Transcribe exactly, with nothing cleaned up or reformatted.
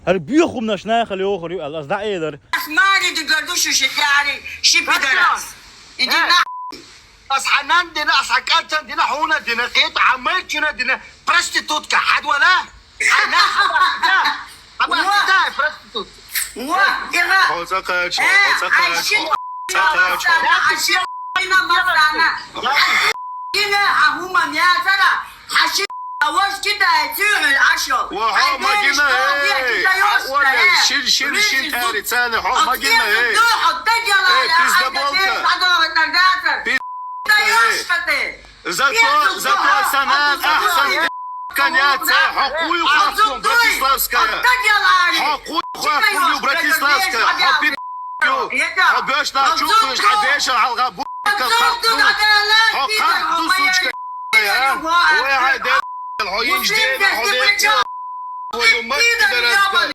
ХӀара боьха хӀуманаш нахала йохур ю аьлла, ас дӀаэлар. Ас маре дигар ду шу ши тӀаьхьарий, ши пидорас. Иди на. Ас хьанан дина, ас хьакӀантан дина, хьуна дина, кхета хьан майрчуна дина, проститутка, хьадвала? Хьана хьаба хита? Хьаба хита, проститутка? Ва, ира. Хьо цӀа кхача, хьо цӀа кхача, цӀа кхача. Ина масана. Ина хьума мязара. Хьаши. Аваш кидай цуьгӀуьл ашо. Ва хьо магина, э, хьо оле, шин, шин, шин тӀари цани, хьо магина, э. Э, пиздаболка. Пиздаболка, э. Зато, зато санан ахсан коняца, хьо куй хахун Братиславская. Хьо куй хахун Братиславская. Хьо пи-, хьо бешна чукуш, хьо бешан алга бу-, хахун. Хьо хахун, сучка. Ой, хьай де, хьо инж де, хьо де, твою мать, пидорас.